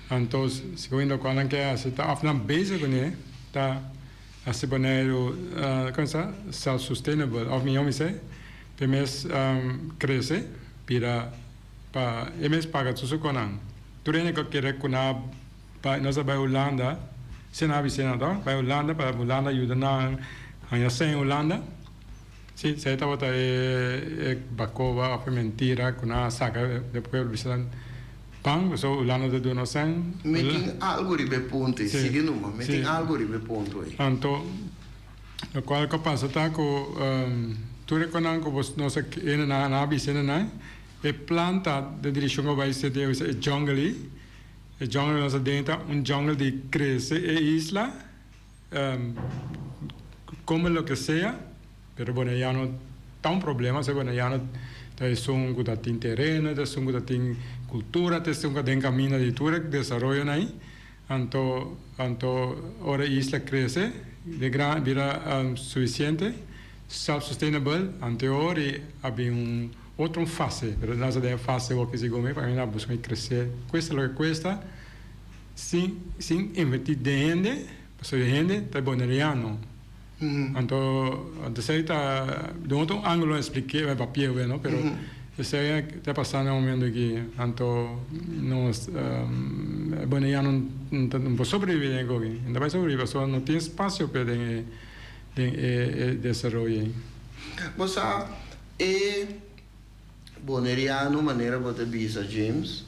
Anto segun mi lokual nan ke hasi ta, òf nan bezig kuné, ta hasi Boneiru, kon sa, self sustainable, òf mihó mi sey, p'e mes krese, bira. Pa e mes paga tur su konan. Tur hende ku a kere ku nan a bai, nos a bai Hulanda, si nan a bis'é nan to, bai Hulanda pa Hulanda yuda nan haña sèn Hulanda. Si, esei tabata e e bakoba òf e mentira ku nan a saka den pueblo bisa nan ban pasobra Hulanda ta duna nos sèn. Mi tin algu riba e punto ei, sigui numa, mi tin algu riba e punto ei. Anto lokual ku a pasa ta ku tur e konan ku nos a hende nan a bisa hende nan. E plan ta den direccion cu bay ser den e jungle ey. E jungle cu nos ta den ta un jungle di crece e isla, come lo que sea, pero Boneiano ta un problema, se Boneiano ta esun cu ta tin tereno, ta esun cu ta tin cultura, ta esun cu ta den camino di tur e desaroyonan ey. Anto, anto ora e isla crece, de gran, bira suficiente, self-sustainable, anto e ora ey a bin un otro fase, pero nos ta den e fase awor ki segun mi, pa mi nan busca mi crece, cuesta loke cuesta, sin, sin inverti den hende, pasobra e hende ta e boneriano. Anto, anto esey ta, den otro angulo explique, e papia bueno, pero esey ta pasando e momento aki. Anto nos, e boneriano no por sobrevivi den e koki, no ta bay sobrevivi pasobra no tin espacio p'e den e, den e desaroyo ey. Bo sa, E boneriano, manera bo ta bisa James,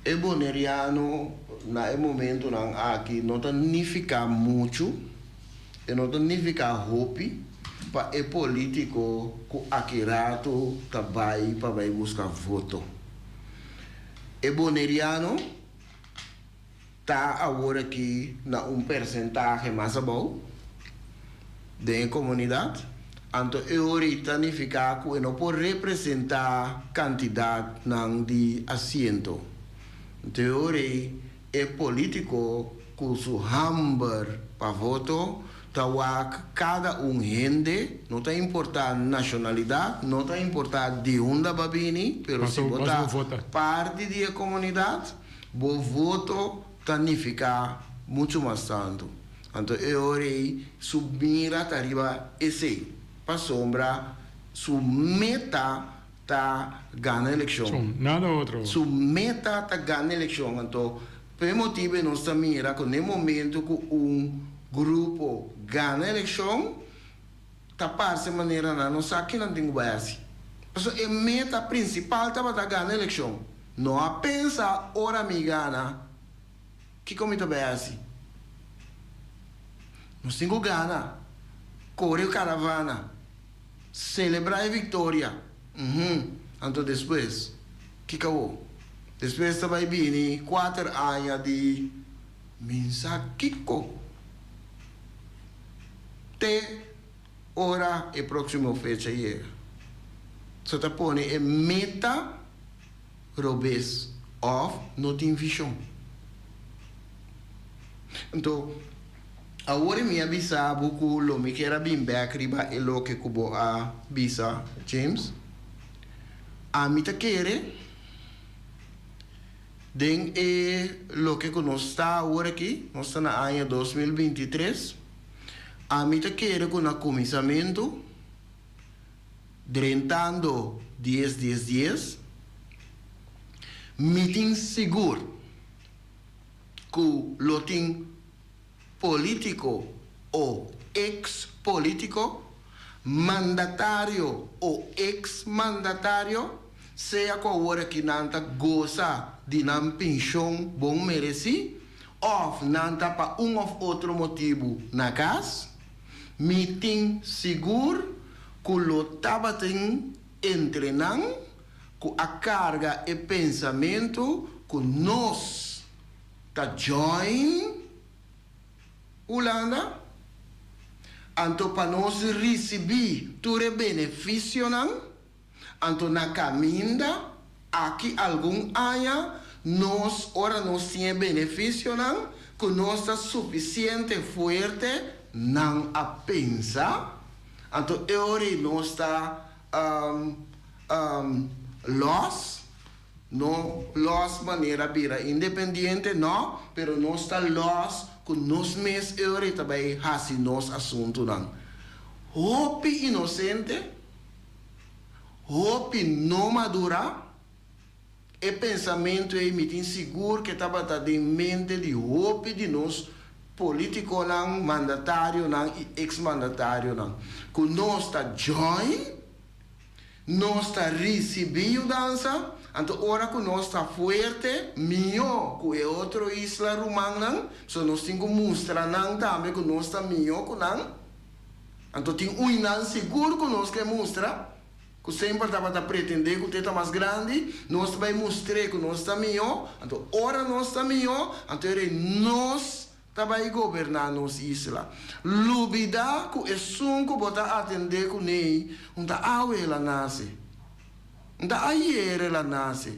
e boneriano na e momentonan aki no ta nifiká muchu, e no ta nifiká hopi pa e polítiko ku aki ratu ta bai pa bai buska voto. E boneriano ta awor aki na un persentahe mas abou den e komunidat, anto e ora ta nifiká ku e no por representá kantidatnan di asiento. Anto e ora e polítiko ku su hamber pa voto ta wak kada un hende, no ta importá nashonalidat, no ta importá di unda bo a bini, pero si bo ta parti di e komunidat, Bo voto ta nifiká muchu mas tantu. Anto e ora ei su mira ta riba esei, pasobra su meta ta gana elekshon. Nada otro. Su meta ta gana elekshon. Anto p'e motibu ei nos ta mira ku n'e momentu ku un grupo gana elekshon, ta parse manera nan no sa kinan tin ku bai hasi. Pasobra e meta prinsipal tabata gana elekshon. No a pensa ora mi gana kiko mi ta bai hasi. Nos tin ku gana, kore karavana, selebrá e viktoria. Uhum. Anto despues, kiko awor? Despues ta bai bini kuater aña di mi sa kiko. Te ora e próksimo fecha yega. So ta pone e meta robes òf no tin vishon. Anto, awor mi a bisa bo ku lo mi kier a bin bèk riba e loke ku bo a bisa, James. Ami ta kere den e loke ku nos ta awor aki, nos ta na aña 2023, Ami ta kere ku na kuminsamentu, drentando dies dies dies, mi tin sigur ku lo tin polítiko o eks polítiko, mandatario o eks mandatario, sea ku awor aki nan ta gosa di nan penshon bon meresí, òf nan ta pa un òf otro motibu na kas, mi tin sigur ku lo tabatin entre nan ku a karga e pensamentu ku nos ta join Hulanda. Anto pa nos risibí tur e benefisionan, anto na kaminda, aki algun aña, nos, ora nos tin e benefisionan, ku nos ta sufisiente fuerte, nan a pensa, anto e ora ei nos ta lòs, no lòs manera bira independiente, no, pero nos ta lòs ku nos mes e ora ei ta bai hasi nos asuntunan. Hopi inosente, hopi no madurá, e pensamentu ei mi tin sigur ke tabata den mente di hopi di nos politikonan, mandatarionan i eks-mandatarionan, ku nos ta join, Nos ta risibí yudansa, anto ora ku nos ta fuerte, mihó ku e otro isla rumannan, pasobra nos tin ku mustra nan tambe ku nos ta mihó ku nan. Anto tin uinan sigur ku nos ke mustra, ku semper tabata pretendé ku te ta mas grandi, nos ta bai mustr'é ku nos ta mihó, anto ora nos ta mihó, anto e rei nos Ta bai goberná nos isla. Lubidá ku esun ku bo ta atendé kuné un ta awe el a nase. Un ta ayer el a nase.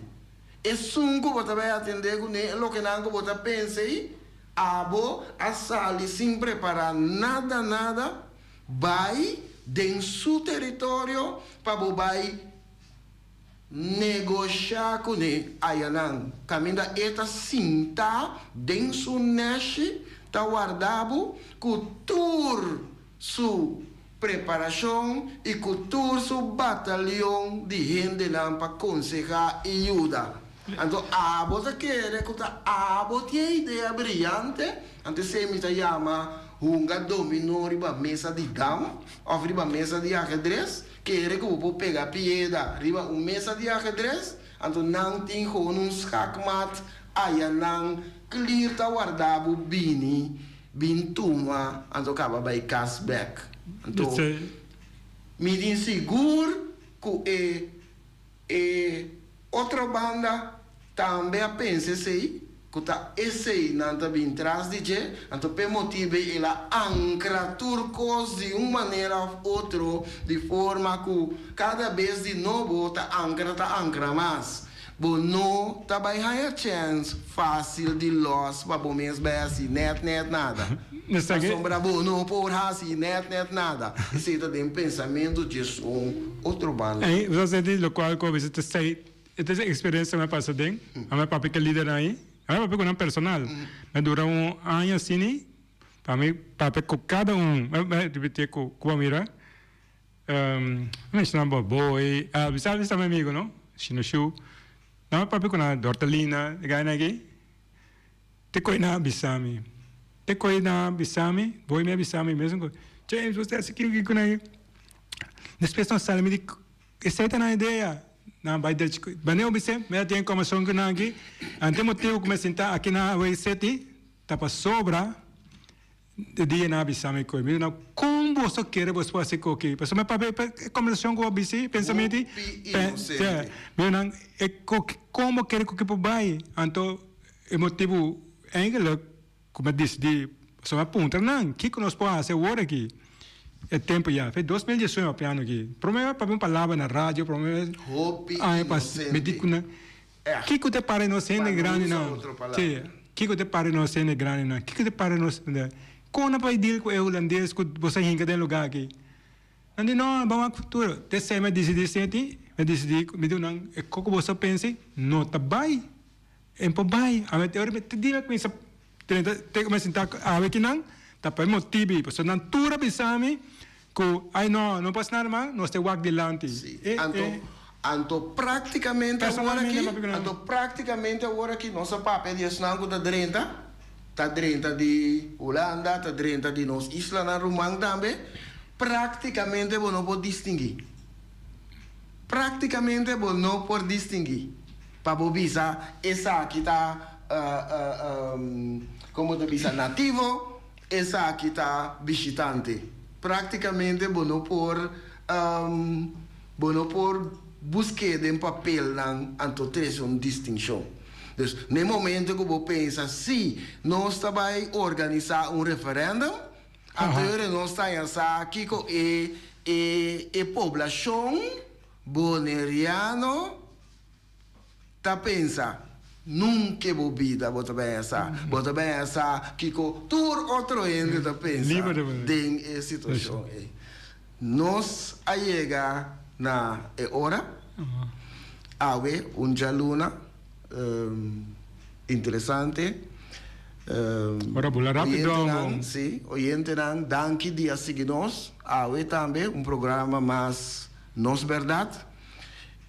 Esun ku bo ta bai atendé kuné e lokenan ku bo ta pensa ei, abo a sali sin prepará nada nada, bai den su teritorio pa bo bai Negoshá kuné ayanan kaminda e ta sintá den su nèshi ta warda bo ku tur su preparashon i ku tur su batalion di hendenan pa konsehá i yuda. Anto abo ta kere ku ta abo tin e idea briyante? Anto esei mi ta yama hunga dominó riba mesa di dam òf riba mesa di ahedres. Kere ku bo por pega pieda riba un mesa di ahedres, anto nan tin gewoon un skakmat aya nan klir ta warda bo bini bin tuma anto kaba bai kas bek. Anto mi tin sigur ku e E otro banda tambe a pensa esei, ku ta esei nan ta bin tras di dje, anto p'e motibu ei el a ankra tur kos di un manera òf otro di forma ku kada bes di nobo ta ankra ta ankra mas. Bo no ta bai haña chèns fásil di lòs pa bo mes bai hasi nèt nèt nada. Pasobra bo no por hasi nèt nèt nada. Esei ta den pensamentu djesun otro banda. Ei, bo sa senti lokual ku a bisa ta sei, e ta eksperensia ku mi a pasa den, a mi a papia ku e lidernan ei, a mi a papia ku nan personal. Mi a dura un aña asina pa mi papia ku kada un, mi a repiti ku bo a mira, mi a menshona bo Boy, Elvis, Elvis ta mi amigu no, Shino Shu, nan a papia ku nan, Dortalina, e gainan aki. Te koe nan a bisa mi. Te koe nan a bisa mi, boy mi a bisa mi mesun ku, James, bo ta hasi kiko kiko nan aki. Despues nan sali mi di, esei ta nan idea. Nan a bai drechi ku, wanneer bo bis'é, mi a tin e kombershon ku nan aki, ante motibu ku mi a sinta aki na Hawaii City ta pasobra E dia nan a bisa mi koe, mi di nan, Kon boso kere boso por hasi koki? Pasobra mi papia e kombersashon ku bo a bisi, pensamentu, Hopi inosente. Mi di nan, E koki, kon bo kere koki por bai? Anto e motibu eigenlijk ku mi a disidí, pasobra mi a puntra nan, Kiko nos por hasi awor aki? E tempu ya, fe 2018 mi a piano aki. Prome mi a papia un palabra na radio, prome Hopi inosente. Mi di ku nan, Kiko ta para nos hende grandinan? Sí, kiko ta para nos hende grandinan? Kiko ta para nos hende? Kon nan por deal ku e hulandes ku bo sa hinka den lugá aki? Nan di, No, ban wak futuro. T'esei mi a disidí senti, mi a disidí, mi di nan, e koko bo sa pensa no ta bai. E por bai. Ami te ora mi te dia mi a kuminsá trenta, te kuminsá sinta awe kinan, ta pa e motibu ei. Pasobra nan tur a bisa mi Ku, ai no, no pasa nada mas, nos ta wak dilanti. Sí, anto, anto práktikamente awor aki, anto práktikamente awor aki nos a papia di esnan ku ta drenta, ta drenta di Hulanda, ta drenta di nos islanan ruman tambe, práktikamente bo no por distinguí. Práktikamente bo no por distinguí pa bo bisa esaki ta, komo ta bisa, nativo, Esaki ta bishitante. Práktikamente bo no por bo no por busk'é den papelnan anto trese un distinshon. Dus na e momento ku bo pensa si nos ta bai organisá un referèndum, Anto yore nos ta haña sa kiko e e e poblashon boneriano ta pensa. Nunke bo bida bo ta bai haña sa. Bo ta bai haña sa kiko tur otro hende ta pensa den e situashon ei. Nos a yega na e ora. Awe un djaluna interesante. Ora bula rapido. Oyentenan, si, oyentenan danki di a sigui nos awe tambe un programa mas Nos Berdad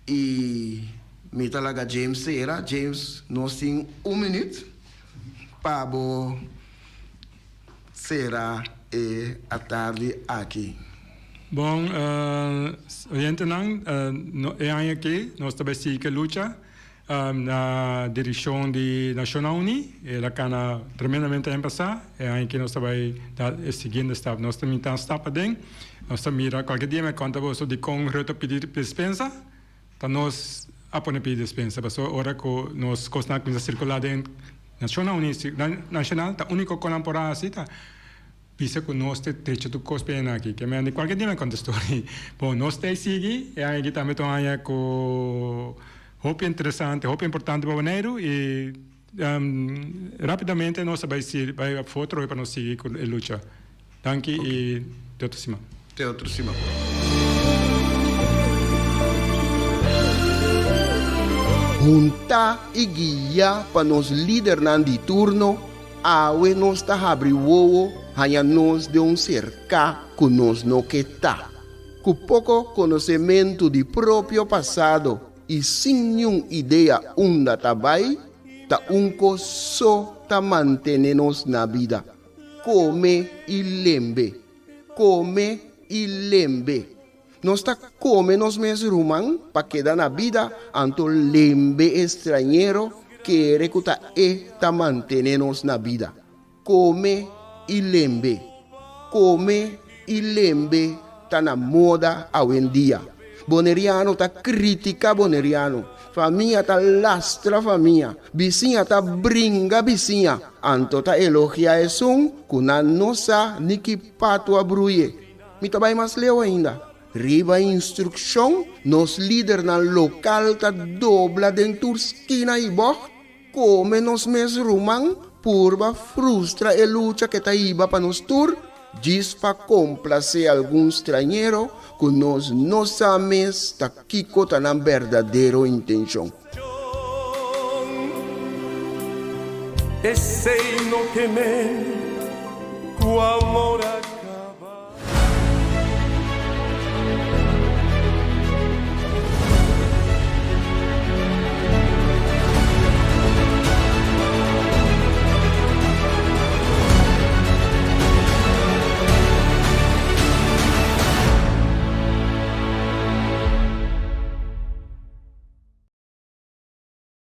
y mi ta laga James cera. James nos tin un minuut pa bo Sera e atardi aki. Bon, oyentenan, e aña aki nos ta bai sigui ku e lucha na direkshon di Nashonnan Uní. El a kana tremendamente aña pasá. E aña aki nos ta bai da e siguiente stap. Nos ta mita un stap aden. Nos ta mira kualke dia mi a konta boso dikon Rutte a pidi dispensa. Ta nos a pone pidi despensa pasobra ora ku nos kosnan a kuminsá sirkulá den Nashonnan Uní Nashonal ta úniko ku nan por a hasi ta bisa ku nos ta drecha tur kos pa e aki. Ke men di kualke dia mi a konta e story. Bon, nos ta e sigui e aña aki tambe ta un aña ku hopi interesante, hopi importante pa Boneiru i rápidamente nos ta bai bai afó trohe pa nos sigui ku e lucha. Danki i te otro siman. Te otro siman. Huntá i guiá pa nos lidernan di turno, awe nos ta habri wowo haña nos den un serká ku nos no ke ta. Ku poko konosementu di propio pasado i sin niun idea unda ta bai, ta un kos so ta mantene nos na bida. Kome i lembe, kome i lembe. Nos ta kome nos mes ruman pa keda na bida, anto lembe e strañero kere ku ta e ta mantene nos na bida. Kome i lembe, kome i lembe ta na moda awendia. Boneriano ta critica Boneriano, famia ta lastra famia, bisiña ta bringa bisiña, anto ta elogia esun cu nan no sa ni ki pato a bruye. Mi ta bay mas leu ainda. Riba instruccion, nos lidernan local ta dobla den tur skina y bocht, come nos mes ruman, purba frustra e lucha ke ta hiba pa nos tur, djis pa komplase algun strañero ku nos no sa mes ta kiko ta nan berdadero intenshon. Esei no ke men ku amor.